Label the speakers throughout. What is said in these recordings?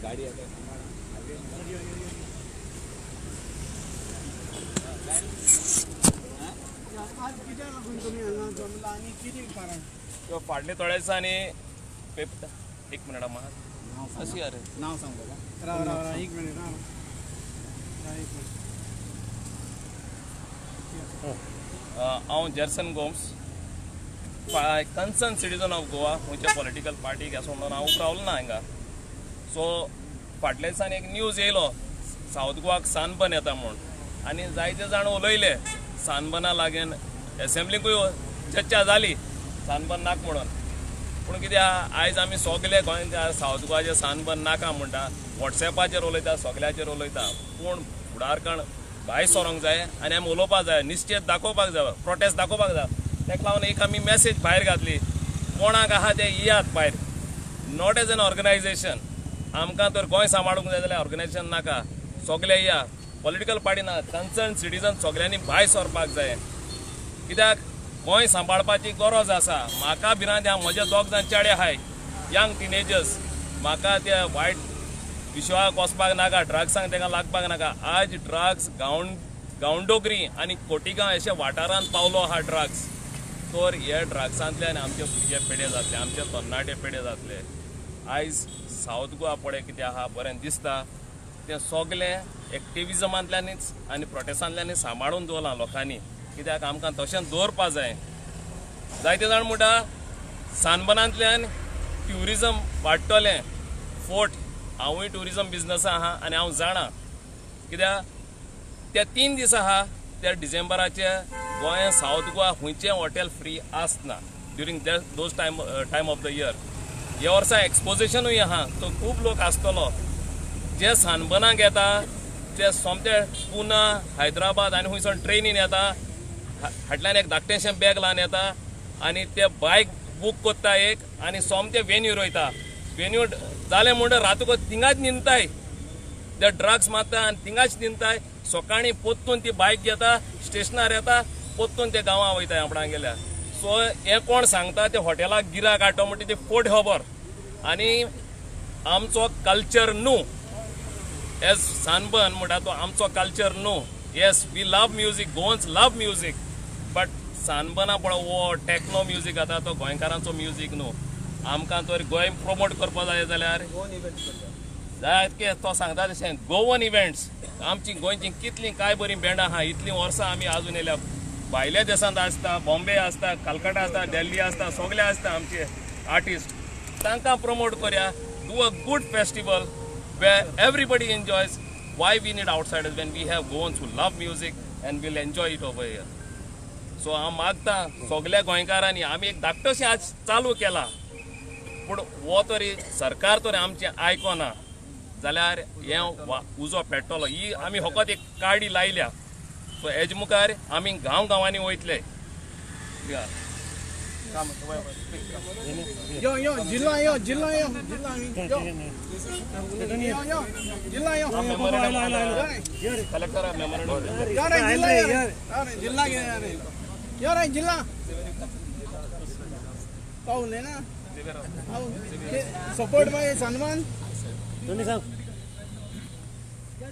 Speaker 1: गाडी फाटले थोड्या दिसांनी पेपर एक मिनट म्हाका अशी अरे
Speaker 2: नाव सांग बाबा. राव राव राव एक मिनिट राव एक मिनिट.
Speaker 1: हांव Jerson Gomes, concern citizen of Goa. खंयच्या पॉलिटिकल पार्टीक असो म्हणून हांव उबो रावलो ना हांगा. सो फाटल्या दिसांनी एक न्यूज येयलो सावथ गोवाक सनबर्न येता म्हूण, आनी जायते जाण उलयले सनबर्ना लागून. एसेंब्लीकूय चर्चा जाली सनबर्न नाका म्हणून. पूण कितें आहा, आयज आमी सगले गोंयकार सावथ गोवाचे सनबर्न नाका म्हणटा, वॉट्सॅपाचेर उलयता, सगल्याचेर उलयता. पूण फुडारकण भायर सरोंक जाय आनी आमी उलोवपाक जाय, निश्चेत दाखोवपाक जाय, प्रोटेस्ट दाखोवपाक जाय. ताका लागून एक आमी मॅसेज भायर घातली, कोणाक आहा ते येयात भायर, not as an organisation. आमकां तर गोंय सांबाळूंक जाय जाल्यार ऑर्गनायझेशन नाका, सगले या, पॉलिटिकल पार्टी ना, कन्सर्न सिटीजन सगल्यांनी भायर सरपाक जाय. कित्याक गोंय सांबाळपाची गरज आसा. म्हाका भिरांत आहा, म्हजे दोग जाण चेडे आहाय, यंग टिनेजर्स, म्हाका ते वायट विश्वाक वचपाक नाका, ड्रग्सांक तांकां लागपाक नाका. आज ड्रग्स गांवडोंगरी आनी कोटिगांव अशे वाठारांत पावलो आहा ड्रग्स. तर हे ड्रग्सांतल्यान आमचे भुरगे पेडे जातले, आमचे तरणाटे पेडे जातले. आयज सावथ गोवा पळय कितें आहा, बरें दिसता तें सगलें एक्टिविजमांतल्यानूच आनी प्रोटेस्टांतल्यानूच सांबाळून दवरलां लोकांनी. कित्याक आमकां तशेंच दवरपा जाय. जायते जाण म्हणटा सनबर्नांतल्यान ट्युरिजम वाडटलें. फोट, हांवूय ट्युरिजम बिजनसा आहा आनी हांव जाणा कित्याक ते 3 दीस आहा त्या डिसेंबराचे गोंया सावथ गोवा खंयचें हॉटेल फ्री आसना during those time of the year. ह्या वर्सा एक्सपोजिशनूय आहा, तो खूब लोक आसतलो. जे सनबर्नाक येता ते सोमते पुना, हैदराबाद आनी खंयसून ट्रेनीन येता, फाटल्यान एक धाकटेशें बॅग लावन येता आनी ते बायक बूक करता एक आनी सोमते वेन्यूर वयता. वेन्यू जालें म्हणटा रातको थिंगाच न्हिदताय, ते ड्रग्स मारता आनी थिंगाच न्हिदताय. सकाळीं पोत्तून ती बायक घेता, स्टेशनार येता, पोत्तून ते गांवां वयताय आपणागेल्या. सो हें कोण सांगता ते हॉटेलाक गिराक हाडटा म्हणटा ती फोट खबर. आनी आमचो कल्चर न्हू एज सनबर्न म्हणटा तो आमचो कल्चर न्हू. Yes, we love music, Goans love music, but सनबर्ना पळय हो टॅक्नो म्युजीक आतां तो गोंयकारांचो म्युजीक न्हू. आमकां तर गोंय प्रमोट करपाक जाय जाल्यार जायते तो सांगता तशें गोवन इव्हेंट्स. आमची गोंयची कितलीं काय बरीं बँडां आहा, इतलीं वर्सां आमी आजून येयल्या. भायल्या देशांत आसता, बॉम्बे आसता, कलकत्ता आसता, दिल्ली आसता, सगळे आसता आमचे आर्टिस्ट. तांकां प्रमोट करया. Do a good festival where everybody enjoys. Why we need outsiders when we have Goans who love music and will enjoy it over here? So हांव मागता सगल्या गोंयकारांनी, आमी एक धाकटोशें आज चालू केला, पूण हो तरी सरकार तरी आमचें आयकोना जाल्यार हें उजो पेट्टलो. ही आमी फकत एक काडी लायल्या. सो हेजे मुखार आमी गांव गांवांनी वयतले.
Speaker 2: यो यो जिल्ला यो जिल्ला यो जिल्ला यो यो यो जिल्ला यो.
Speaker 1: Collector memorandum.
Speaker 2: यो रे जिल्ला यो रे जिल्ला रे यो रे जिल्ला पावले ना सपोर्ट बाय सन्मान.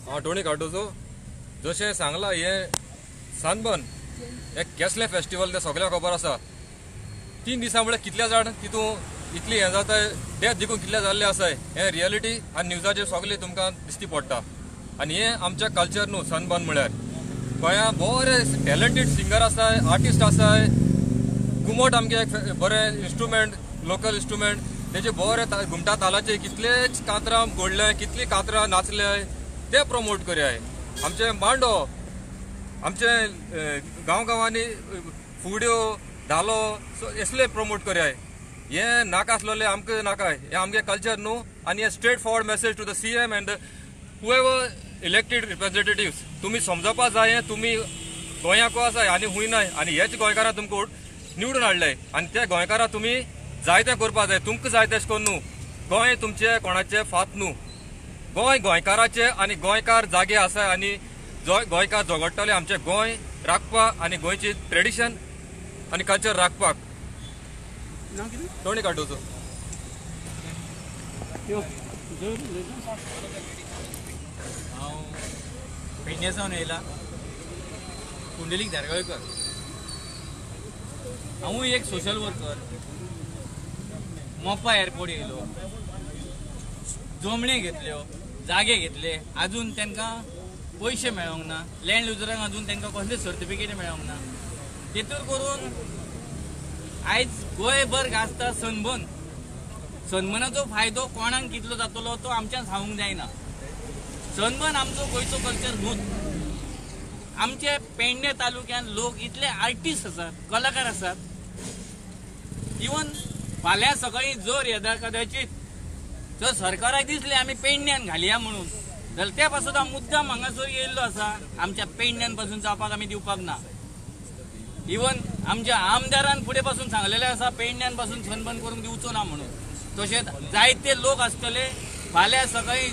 Speaker 3: हांव टोनी कार्डोजो. जशें सांगलां हें सनबर्न हें केसलें फेस्टिवल तें सगळ्यांक खबर आसा. 3 दिसां म्हळ्यार कितले जाण तितून इतली हें जाता, डेथ देखून कितले जाल्ले आसाय हें रियलिटी आनी न्यूजाचेर सगळें तुमकां दिश्टी पडटा. आनी हें आमचें कल्चर न्हू सनबर्न म्हळ्यार. गोंया बरे टॅलंटेड सिंगर आसाय, आर्टिस्ट आसाय. घुमट आमगे एक बरें इन्स्ट्रुमेंट, लोकल इन्स्ट्रुमेंट, तेजे बरे घुमटा तालाचे कितलेच कांतरां घडले, कितली कांतरां नाचले ते प्रमोट करयाय. आमचे मांडो, आमचे गांव गांवांनी फुगड्यो, धालो असले प्रमोट करयाय. हें नाका आसलेलें आमकां नाका, हें आमगे कल्चर न्हू. आनी हें straight forward message to the CM and whoever elected representatives, तुमी समजपा जाय तुमी गोंयाकू आसाय आनी हुंय नाय. आनी हेच गोंयकारां तुमकां निवडून हाडले आनी त्या गोंयकारां तुमी जाय तें करपा जाय, तुमकां जाय तेश करून न्हू. गोंय तुमचें कोणाचें फात न्हू, गोंय गोंयकाराचें आनी गोंयकार जागे आसा आनी गोंयकार झगडटले आमचें गोंय राखपाक आनी गोंयची ट्रेडिशन आनी कल्चर राखपाक.
Speaker 2: नाव कितें?
Speaker 3: Tony Cardozo.
Speaker 2: यो
Speaker 4: हांव पेडणे सावन येयला, पुंडलीक धारगळकर. हांवूय एक सोशल वर्कर. मोपा एअरपोर्ट येयलो, जमणी घेतल्यो, जागे घेतले, अजून तांकां पयशे मेळोंक ना. लँड लुजरांक अजून तांकां कसलेच सर्टिफिकेट मेळोंक ना. तेतूर करून आयज गोंयभर गाजता सनबर्न. सनबर्नाचो फायदो कोणाक कितलो जातलो तो आमच्यान सांगूंक जायना. सनबर्न आमचो गोंयचो कल्चर न्हूच. आमचे पेडणे तालुक्यान लोक इतले आर्टिस्ट आसात, कलाकार आसात. इवन फाल्यां सकाळीं जर येदा कदाचित जर सरकाराक दिसलें आमी पेडण्यान घालया म्हणून, जाल्यार त्या पासून हांव मुद्दाम हांगासर येयल्लो आसा. आमच्या पेडण्यान पासून जावपाक आमी दिवपाक ना. इवन आमच्या आमदारान फुडें पासून सांगलेलें आसा पेडण्यान पासून सनबर्न करूंक दिवचो ना म्हणून. तशेंच जायते लोक आसतले फाल्यां सकाळीं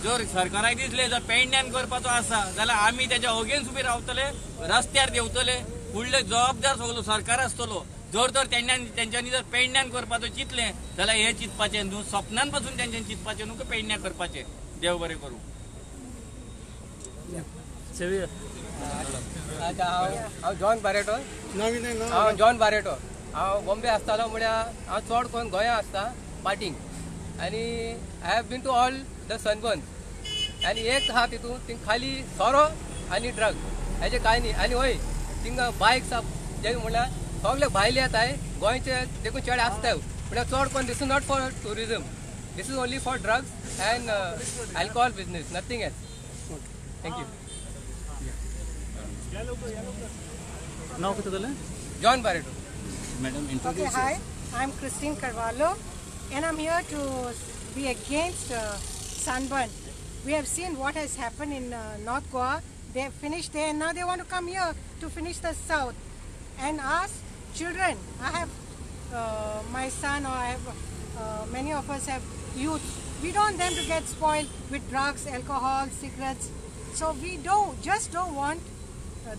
Speaker 4: जर सरकाराक दिसलें जर पेडण्यान करपाचो आसा जाल्यार आमी तेज्या अगेन्स्ट उबे रावतले, रस्त्यार देंवतले. फुडले जबाबदार सगलो सरकार आसतलो. जर तर तेंच्यांनी जर पेडण्यान करपाचो चिंतलें जाल्यार हें चिंतपाचें न्हू, सपनान पासून तेंच्यांनी चिंतपाचें न्हू की पेडण्यां करपाचें. देव बरें करूं.
Speaker 5: आतां हांव जॉन बारेटो. हांव जॉन बारेटो. हांव बॉम्बे आसतालो म्हळ्यार हांव चड करून गोंया आसता पार्टींक, आनी I have been to all the sunburn. आनी एक आहा तितून थिंग खाली सोरो आनी ड्रग हेजें कांय न्ही. आनी हय थिंगा बायक्स जे म्हळ्यार सगळे भायले येताय गोंयचे, देखून चेडे आसताय. म्हळ्यार चड करून this is not for tourism, this is only for drugs and alcohol business, nothing else. Thank you.
Speaker 6: नाव कितें जालें?
Speaker 5: John Barreto.
Speaker 6: Madam,
Speaker 7: Okay, hi, I'm Christine Carvalho and I'm here to be against sunburn. We have seen what has happened in North Goa. They have finished there and now they want to come here to finish the South. And us children, I have my son, or I have many of us have youth. We don't want them to get spoiled with drugs, alcohol, cigarettes. So we just don't want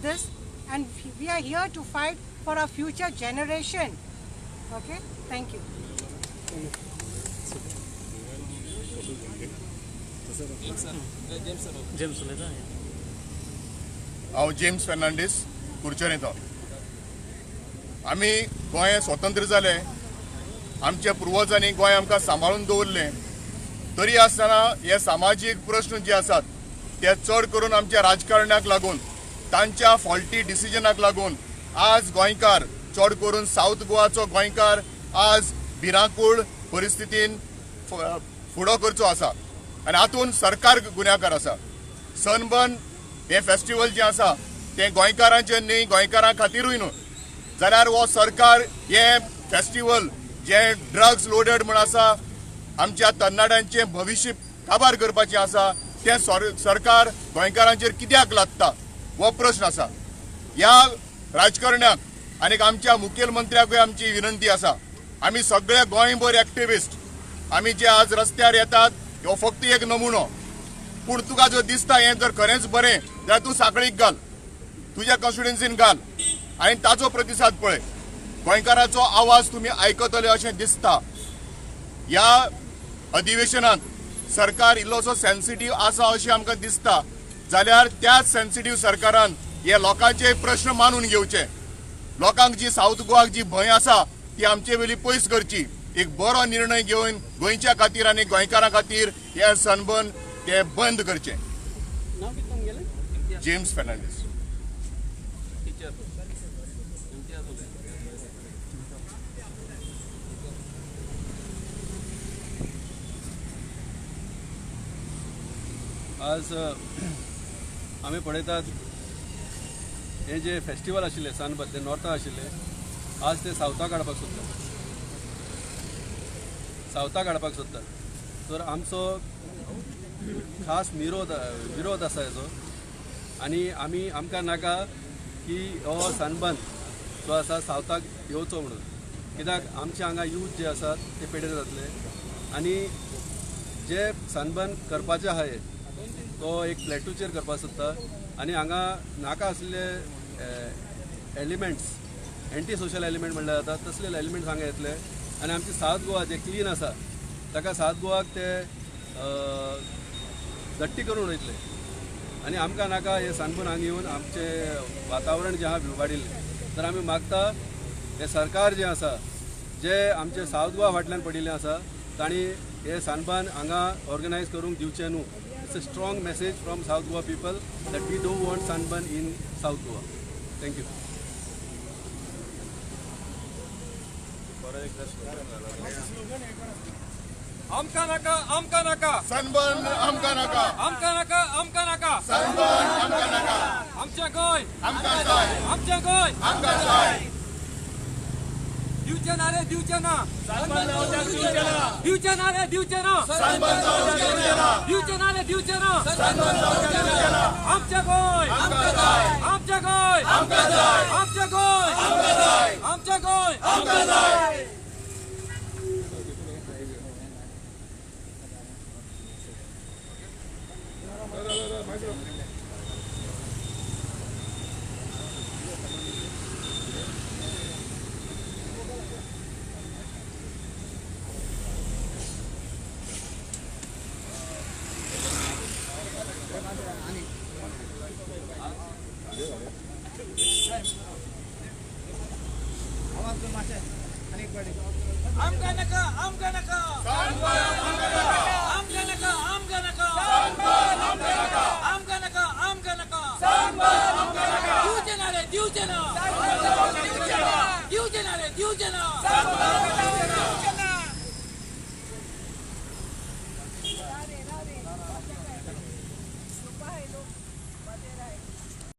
Speaker 7: this, and we are here to fight for our future generation. Okay, thank you.
Speaker 6: James उलयता.
Speaker 8: हांव James Fernandes, Curchorem. आमी गोंय स्वतंत्र जाले, आमच्या पुर्वजांनी गोंय आमकां सांबाळून दवरलें, तरी आसतना हे सामाजीक प्रश्न जे आसात ते चड करून आमच्या राजकारणाक लागून, तांच्या फॉल्टी डिसिजनाक लागून आज गोंयकार, चड करून सावथ गोवाचो गोंयकार आज भिरांकूळ परिस्थितीन फुडो करचो आसा आनी हातून सरकार गुन्यांवकार आसा. सनबर्न हें फेस्टिवल जें आसा तें गोंयकारांचें न्ही, गोंयकारां खातीरूय न्हू, जाल्यार हो सरकार हें फेस्टिवल जें ड्रग्स लोडेड म्हूण आसा, आमच्या तरणाट्यांचें भविश्य काबार करपाचें आसा, तें सरकार गोंयकारांचेर कित्याक लागता हो प्रश्न आसा. ह्या राजकारण्याक आनी आमच्या मुखेलमंत्र्याकूय आमची विनंती आसा, आमी सगळे गोंयभर एक्टिविस्ट, आमी जे आज रस्त्यार येतात हो फक्त एक नमुनो, पूण तुका जर दिसता हें जर खरेंच बरें जाल्यार तूं साखळीक घाल, तुज्या कॉन्स्टिट्युएन्सीन घाल आनी ताचो प्रतिसाद पळय. गोंयकाराचो आवाज तुमी आयकतले अशें दिसता. ह्या अधिवेशनांत सरकार इल्लोसो सेन्सिटीव आसा अशें आमकां दिसता, जाल्यार त्याच सेन्सिटीव सरकारान हे लोकांचे प्रश्न मानून घेवचे, लोकांक जी सावथ गोवाक जी भंय आसा ती आमचे वेली पयस करची, एक बरो निर्णय घेवन गोंयच्या खातीर आनी गोंयकारां खातीर हे सनबर्न ते बंद करचे. जेम्स फेर्नांडीस.
Speaker 9: आज आमी पळयतात हे जे फेस्टिवल आशिल्लें सनबर्न, ते नॉर्थाक आशिल्लें, आज ते सावथाक हाडपाक सोदतात, सावथाक हाडपाक सोदतात. तर आमचो खास विरोध आसा हेजो, आनी आमी आमकां नाका की हो सनबर्न जो आसा सावथाक येवचो म्हणून, कित्याक आमचे हांगा यूथ जे आसात ते पेडेर जातले आनी जे सनबर्न करपाचे आहा तो एक प्लॅटूचेर करपाक सोदता आनी हांगा नाका आसले एलिमेंट्स, एंटी सोशल एलिमेंट म्हणल्यार जाता तसले एलिमेंट्स हांगा येतले आनी आमची सावथ गोवा जे क्लीन आसा ताका सावथ गोवाक ते झट्टी करून वयतले आनी आमकां नाका हे सनबर्न हांगा येवन आमचें वातावरण जें आहा बिबाडिल्लें. तर आमी मागता हें सरकार जें आसा जे आमचे सावथ गोवा फाटल्यान पडिल्लें आसा तांणी हे सनबर्न हांगा ऑर्गनायज करूंक दिवचें न्हू. It's a strong message from South Goa people that we don't want sunburn in South Goa. Thank you.
Speaker 3: आमकां नाका, आमकां नाका
Speaker 8: सनबर्न, आमकां नाका
Speaker 3: आमकां नाका, आमकां नाका
Speaker 8: सनबर्न, आमकां नाका.
Speaker 3: आमचें गोंय
Speaker 8: आमकां जाय,
Speaker 3: आमचें गोंय
Speaker 8: आमकां जाय.
Speaker 3: दिवचें ना रे, दिवचें ना, दिवचें ना रे, दिवचें ना, दिवचें ना रे, दिवचें ना. आमचें गोंय, आमचें गोंय, आमचें गोंय, आमचें गोंय.
Speaker 4: आमकां नाका, आमकां नाका, आमकां नाका, आमकां नाका, आमकां नाका, आमकां नाका. दिवचें ना रे, दिवचें ना, दिवचें ना रे, दिवचें ना.